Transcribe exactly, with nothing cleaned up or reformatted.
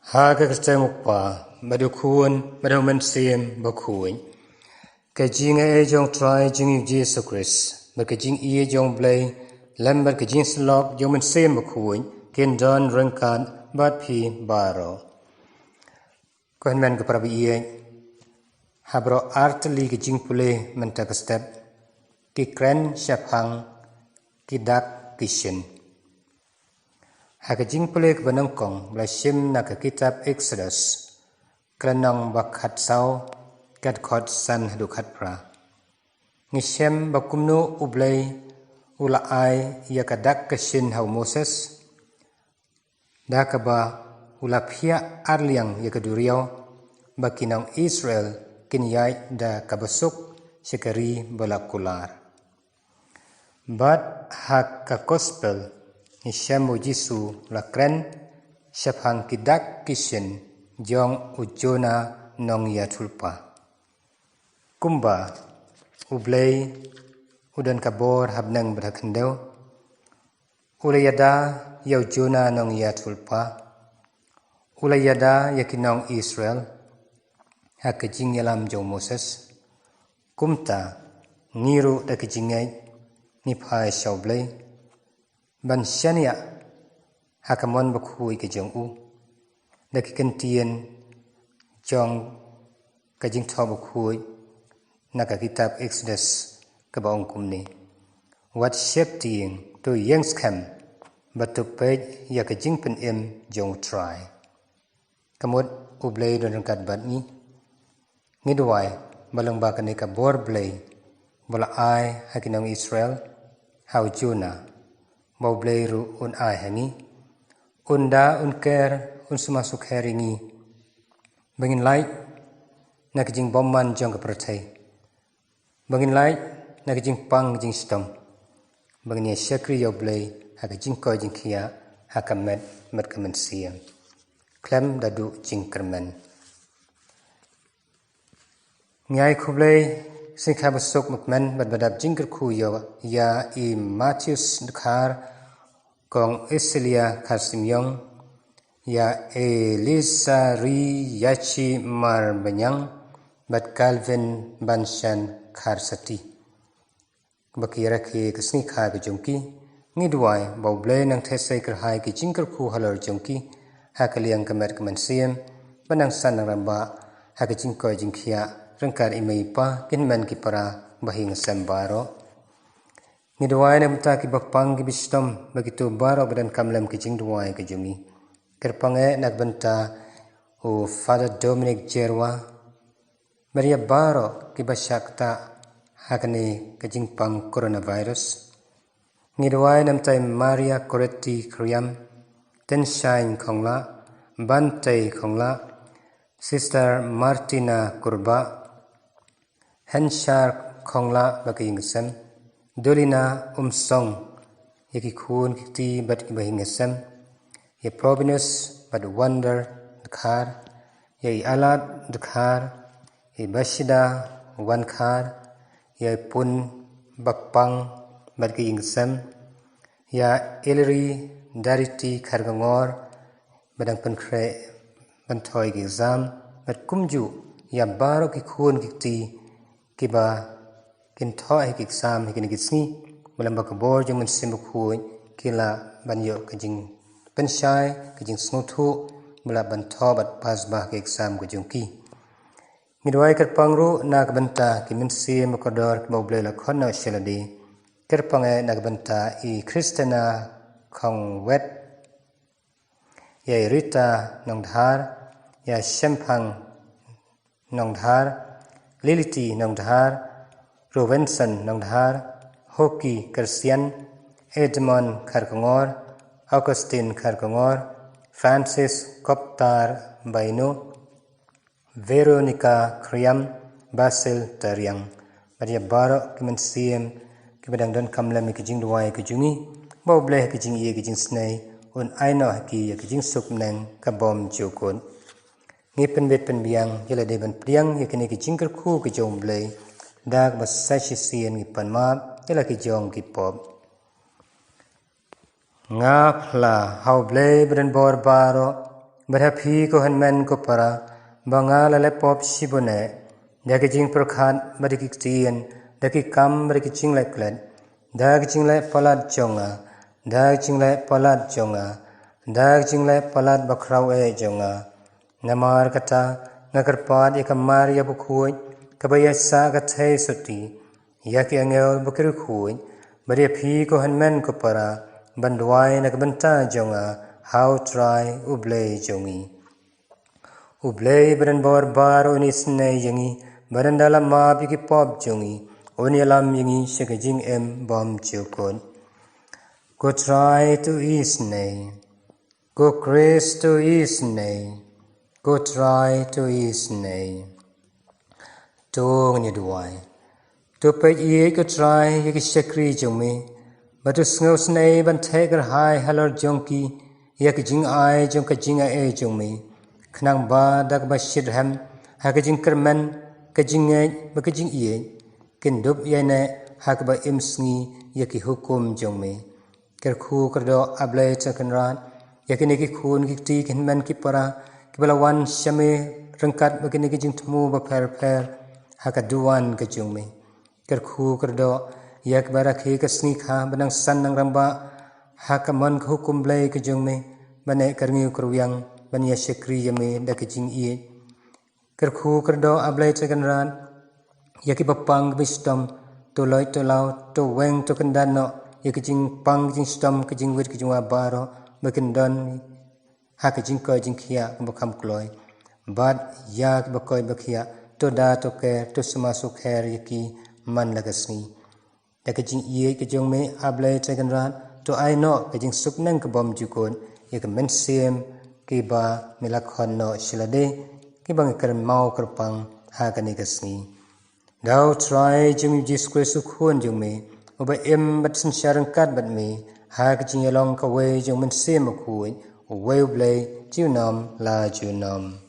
Ha ka kyrteng u Kpa, bad u Khun, bad u Mynsiem Bakhuid. Ka jingaiei jong u Trai jong ngi u Jisu Khrist, bad ka jingïeit jong u Blei, lem bad ka jingsyllok jong u Mynsiem Bakhuid, kin don ryngkat bad phi baroh. Ko hynmen ko para baieit, ha baroh ar tylli ki jingpule mynta ka step, ki kren shaphang ki dak ki shin. Ha ka jingpule kaba nyngkong ba la shim na ka kitab Exodus, ka lynnong ba khatsaw, ka dkhot san haduh khatphra. Ngi shem ba kumno u Blei u la ai ïa ka dak ka shin ha u Moses, da kaba u la phiah arliang ïa ka duriaw, ba ki nong Israel kin ïaid da kaba suk sha ka ri ba la kular. Bad ha ka gospel, ngi shem ba u Jisu u la kren shaphang ki dak ki shin jong u Jonah nongïathuhlypa. Kumba u Blei u don ka bor ha bneng bad ha khyndew, u la ïada ïa u Jonah nongïathuhlypa, u la ïada ïa ki nong Israel ha ka jingïalam jong u Moses. Kumta, ngi ruh da ka jingngeit ngi phai sha u Blei ban shaniah ha ka mon bakhuid ka jong u, da ki kyntien jong ka Jingthoh Bakhuid na ka kitab Exodus, kaba ong kumne: Wat sheptieng, to ïeng skhem, bad to peit ïa ka jingpynim jong u Trai. Ka mut u Blei u don ryngkat bad ngi. Ngi duwai ba lyngba kane ka bor Blei ba la ai ha ki nong Israel, ha u Jonah, ba u Blei ruh un ai ha ngi. Un da, un ker, un sumar sukher ïa ngi, ba ngin lait na ka jingbymman jong ka pyrthei, ba ngin lait na ka jingpang ka jingshitom, ba ngin ïa shakri ïa u Blei ha ka jingkoit jingkhiah, ha ka met bad ka mynsiem, khlem da duh jingkyrmen. Ngi ai khublei sngikha basuk bakmen bad badap jingkyrkhu ïa, ïa i Matthews Dkhar, Kong Isilia Kharsimyong, ïa Elisa Ri Yachi Marbaniang, bad Calvin Banshan Kharsati. Ba ki ïarakhe ka sngikha ka jong ki, ngi duwai ba u Blei un nang theh sei kyrhai ki jingkyrkhu halor jong ki, ha ka liang ka met ka mynsiem, ba nang san nang rangbah ha ka jingkoit jingkhiah ryngkat i mei i pa, ki hynmen ki para, bahaïing sem baroh. Ngi duwai na ka bynta kiba pang kiba shitom, ba kito baroh ba donkam lem ka jingduwai ka jong ngi. Kyrpang eh na ka bynta u Father Dominic Jerwa, bad ïa baroh kiba shah ktah ha kane ka jingpang coronavirus. Ngi duwai na ka bynta i Maria Coretti Khriam, Tenshain Khongla, Bantei Khongla, Sister Martina Kurbah, Henshar Khongla bad ka ïing ka sem, Dolina Umsong, ïa ki khun ki kti bad ki bahaïing sem, ïa Probinus bad Wonder Dkhar, ïa i Alad Dkhar, ïa i Bashida Wankhar, ïa i Pun Bakpang bad ka ïing sem, ïa Elri Dariti Kharkongor, ba dang pynkhreh ban thoh ïa ki exam, bad kumjuh ïa baroh ki khun ki kti kiba kin thoh ïa ki exam ha kine ki sngi, ba lyngba ka bor jong u Mynsiem Bakhuid ki lah ban ïoh ka jingpynshai, ka jingsngewthuh, ba lah ban thoh bad pass bha ki exam ka jong ki. Ngi duwai kyrpang ruh na ka bynta ki mynsiem bakordor kiba u Blei u la khot noh sha lade. Kyrpang eh na ka bynta i Christina Khongwet, ïa i Rita Nongdhar, ïa Shemphang Nongdhar, Liliti Nongdhar, Rowenson Nongdhar, Hoki Kersian, Edmond Kharkongor, Augustine Kharkongor, Francis Koptar Baino, Veronica Khriam, Basil Tariang, bad ïa baroh ki mynsiem kiba dang donkam lem ïa ki jingduwai ka jong ngi, ba u Blei ha ka jingïeit ka jingsnei un ai noh ha ki ïa ka jingsuk bneng ka bym jukut. Ngi pynbit pynbiang ïa lade ban pdiang ïa kine ki jingkyrkhu ka jong u Blei, da kaba sa shisien ngi pan map ïa la ki jong ki pop. Nga phla ha u Blei ba don bor baroh, Bad ha phi ko hynmen ko para, ba nga la leh pop shibun eh, da ki jingpyrkhat bad da ki ktien, da ki kam bad da ki jingleh klet, da ki jingleh palat jong nga, da ki jingleh palat jong nga, da ki jingleh palat bakhraw eh jong nga. Namar kata, nga kyrpad ïa ka Maria bakhuid, kaba ïaisah ka theisotti, ïa ki angel ba ki riewkhuid, bad ïa phi ko hynmen ko para, ban duwai na ka bynta jong nga ha U Trai U Blei jong ngi. U Blei ba don bor baroh un isynei ïa ngi, bad ynda la map ïa ki pop jong ngi, un ïalam ïa ngi sha ka jingim bymjukut. Ko Trai to isynei. Ko Khrist to isynei. Ko Trai to isynei. To ngin ïa duwai. To peit ïeit ko Trai ïa ki shakri jong me, bad to sngewsynei ban theh kyrhai halor jong ki ïa ka jingai jong ka jingai jong me, khnang ba da kaba shitrhem ha ka jingkyrmen, ka jingngeit bad ka jingïeit, kin dup ïaineh ha kaba im sngi ïa ki hukum jong me. Kyrkhu kyrdoh, A Blei Trai Kynrad, ïa kine ki khun ki kti, ki hynmen ki para, kiba la wan sha me ryngkat bad kine ki jingthmu bapher bapher ha ka duwan ka jong me. Kyrkhu kyrdoh ïa kiba rakhe ka sngi kha ba nang san nang rangbah ha ka mon ka hukum Blei ka jong me, ban neh kyrngiw kyrwiang, ban ïa shakri ïa me da ka jingïeit. Kyrkhu kyrdoh, A Blei Trai Kynrad, ïa kiba pang kiba shitom, to loit to law, to weng to kyndat noh ïa ka jingpang ka jingshitom, ka jingwit ka jingwa baroh, ba kin don ha ka jingkoit jingkhiah kaba kham kloi. Bad ïa kiba koit ba khiah, to da to ker, to sma sukher ïa ki man la ka sngi. Da ka jingïeit ka jong me, A Blei Trai Kynrad, to ai noh ka jingsuk nang ka bymjukut ïa ka mynsiem kiba me la khot noh sha lade, kiba ngi kyrmaw kyrpang ha kane ka sngi. Da U Trai jong ngi Jisu Khrist U Khun jong me, uba im bad synshar ryngkat bad me ha ka jingïalong kawei jong U Mynsiem Bakhuid, uwei U Blei, junom la junom.